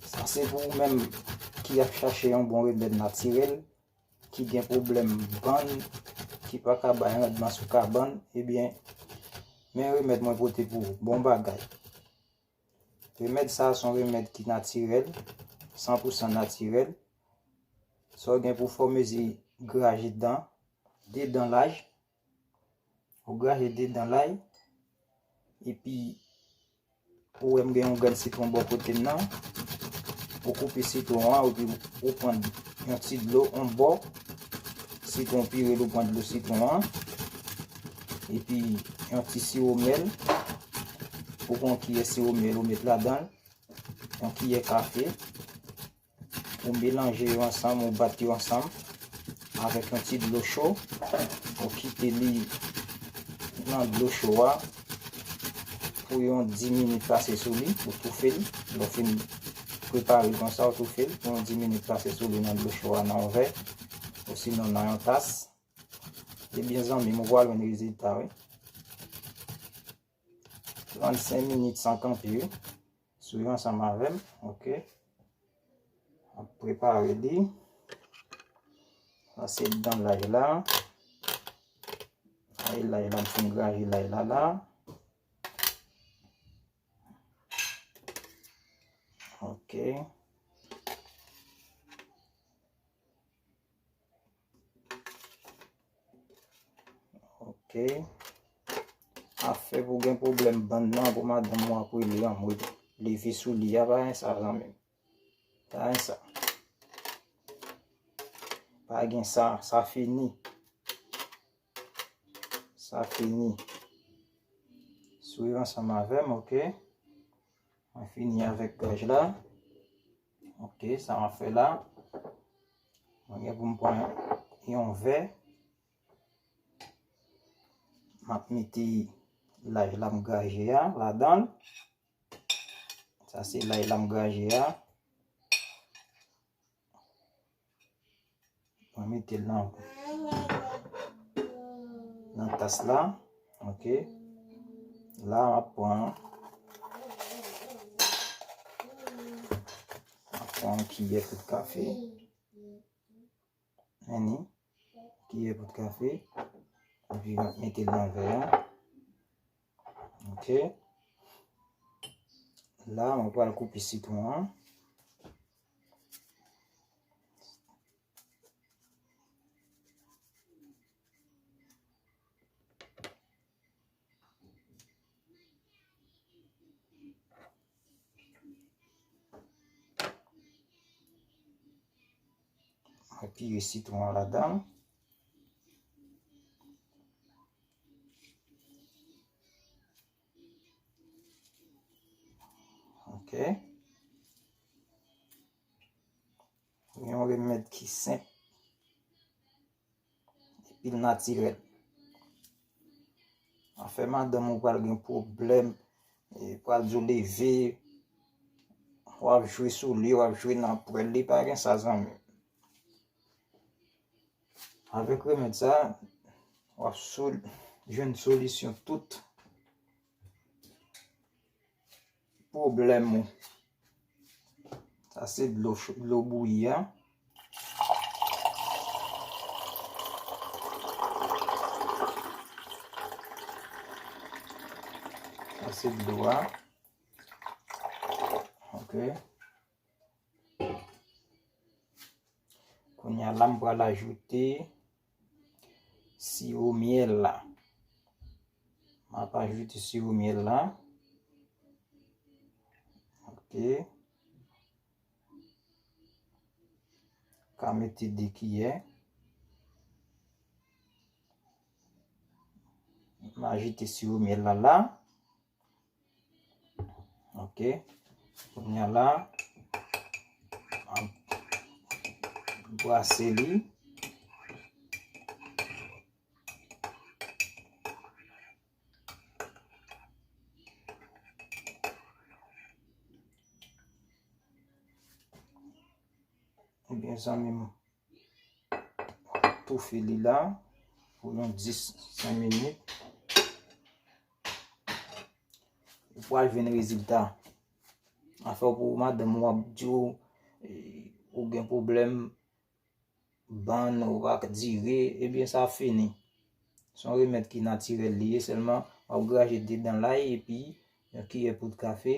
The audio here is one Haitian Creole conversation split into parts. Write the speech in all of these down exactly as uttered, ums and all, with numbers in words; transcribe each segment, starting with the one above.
Sa se pou ou menm ki ap chache yon bon remèd natirèl, ki gen pwoblèm bann, ki pa ka bay randman sou kabann, ebyen, men remèd mwen pote pou ou, bon bagay. Remèd sa a se yon remèd ki natirèl, san pou san natirèl. Sa w gen pou fè, w mezi graje dan, de dan laj. Ou graje de dan laj, epi ou wè m gen yon grenn sitwon bò kote m nan, ou koupe sitwon an, epi ou pran yon ti dlo, yon bò, sitwon pire l, ou pran dlo sitwon an, epi yon ti siwo myèl, ou pran yon kiyè siwo myèl, ou met ladan l, yon kiyè kafe, ou melanje yo ansanm, ou bat yo ansanm avèk yon ti dlo cho, ou kite li nan dlo cho a pou yon dis minit pase sou li, ou toufe l, lè w fin prepare l konsa, ou toufe l pou yon dis minit pase sou li nan dlo cho a, nan yon vè, osinon nan yon tas. Ebyen, zanmi m, ou pral jwenn rezilta, wi. Trannsenk minit san kanpe, wi. Swiv ansanm avè m, oke. M ap prepare li. Sa se dan lay la. Ay, lay la, m fin graje lay la, la. Oke. Oke. Afè pou gen pwoblèm bann nan, pou madanm ou ap rele anmwe leve sou li a, pa gen sa, zanmi m. Pa gen sa. Pa gen sa, sa fini. Sa fini. Swiv ansanm avè m, oke? Mwen fini avèk gaj la. Oke, sa m ap fè la. Mwen gen pou m pran yon vè. M ap mete laj la m graje a ladan l. Sa se lay la m graje a. Mwen mete l nan, nan tas la. Oke. La, m ap pran, m ap pran yon kiyè poud kafe. Men ni, kiyè poud kafe. Epi m ap mete l nan vè a. Oke. La, mwen pral koupe sitwon an. Mwen pire sitwon an ladan. Oke. Yon remèd ki senp. Epi l natirèl. Afè madanm ou pral gen pwoblèm, e, pral di w leve, w ap jwe sou li, w ap jwe nan pwèl li, pa gen sa, zanmi. Avèk remèd sa, w ap sol-, jwenn solisyon tout pwoblèm ou. Sa se dlo cho, dlo bouyi a. Sa se dlo a. Oke. Kounye a la, m pral ajoute siwo myèl la. M ap ajoute siwo myèl la. Oke. Ka mete de kiyè. M ajoute siwo myèl la la. Oke. Kounye a la, m ap brase li. Ebyen, zanmi m, toufe li la pou yon dis, kenz minit. Ou pral jwenn rezilta. afè w pou madanm ou ap di w, eh, ou gen pwoblèm, bann ou pa dire, ebyen sa fini. Se yon remèd ki natirèl li ye, sèlman w ap graje de dan lay epi yon kiyè poud kafe,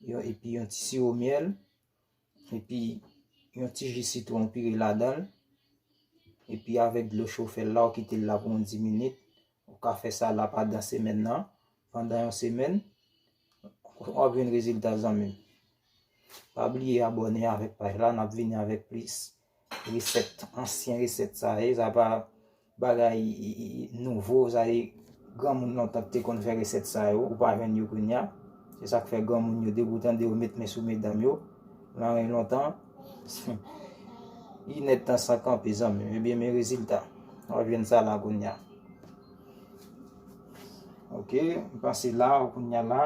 yon, epi yon ti siwo myèl, epi yon ti ji sitwon pire ladan l, epi avèk dlo cho fè l la, w kite l la pou yon dis minit. Ou ka fè sa la pandan semèn nan. Pandan yon semèn, w ap jwenn rezilta, zanmi m. Pa bliye abòne avèk paj la, n ap vini avèk plis resèt, ansyen resèt sa ye, sa pa bagay i, i, i nouvo, sa ye granmoun lontan ki te konn fè resèt sa yo, ou pa jwenn yo kounye a. Se sa k fè granmoun yo, depi w tande yo met men sou medam yo, nan ren lontan, inèdtan san kanpe, zanmi m. Ebyen, men rezilta. W ap jwenn sa la kounye a. Ok, m pase la, kounye a la.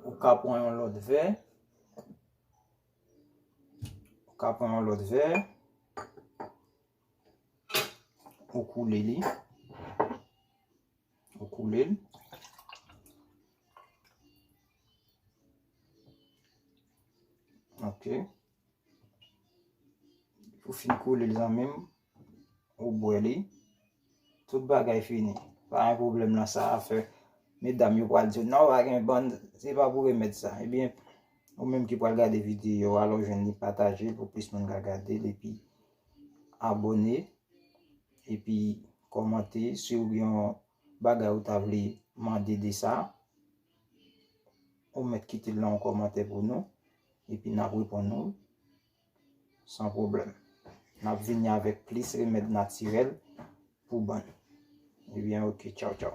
Ou ka pran yon lòt vè. Ou ka pran yon lòt vè. Ou koule li. Ou koule l. Ok. Ou fin koule l, zanmi m, ou bwè li. Tout bagay fini. Pa gen pwoblèm nan sa afè. Medam yo pral di w, "Non, pa gen bann, se pa pou remèd sa." Ebyen, ou menm ki pral gade videyo a, lè w jwenn li, pataje l pou plis moun ka gade l, epi abòne, epi kòmante si w gen yon bagay ou ta vle mande de sa. Ou mèt kite l nan yon kòmantè pou nou, epi n ap reponn ou san pwoblèm. N ap vini avèk plis remèd natirèl pou bann. Ebyen, ok, tchaw, tchaw.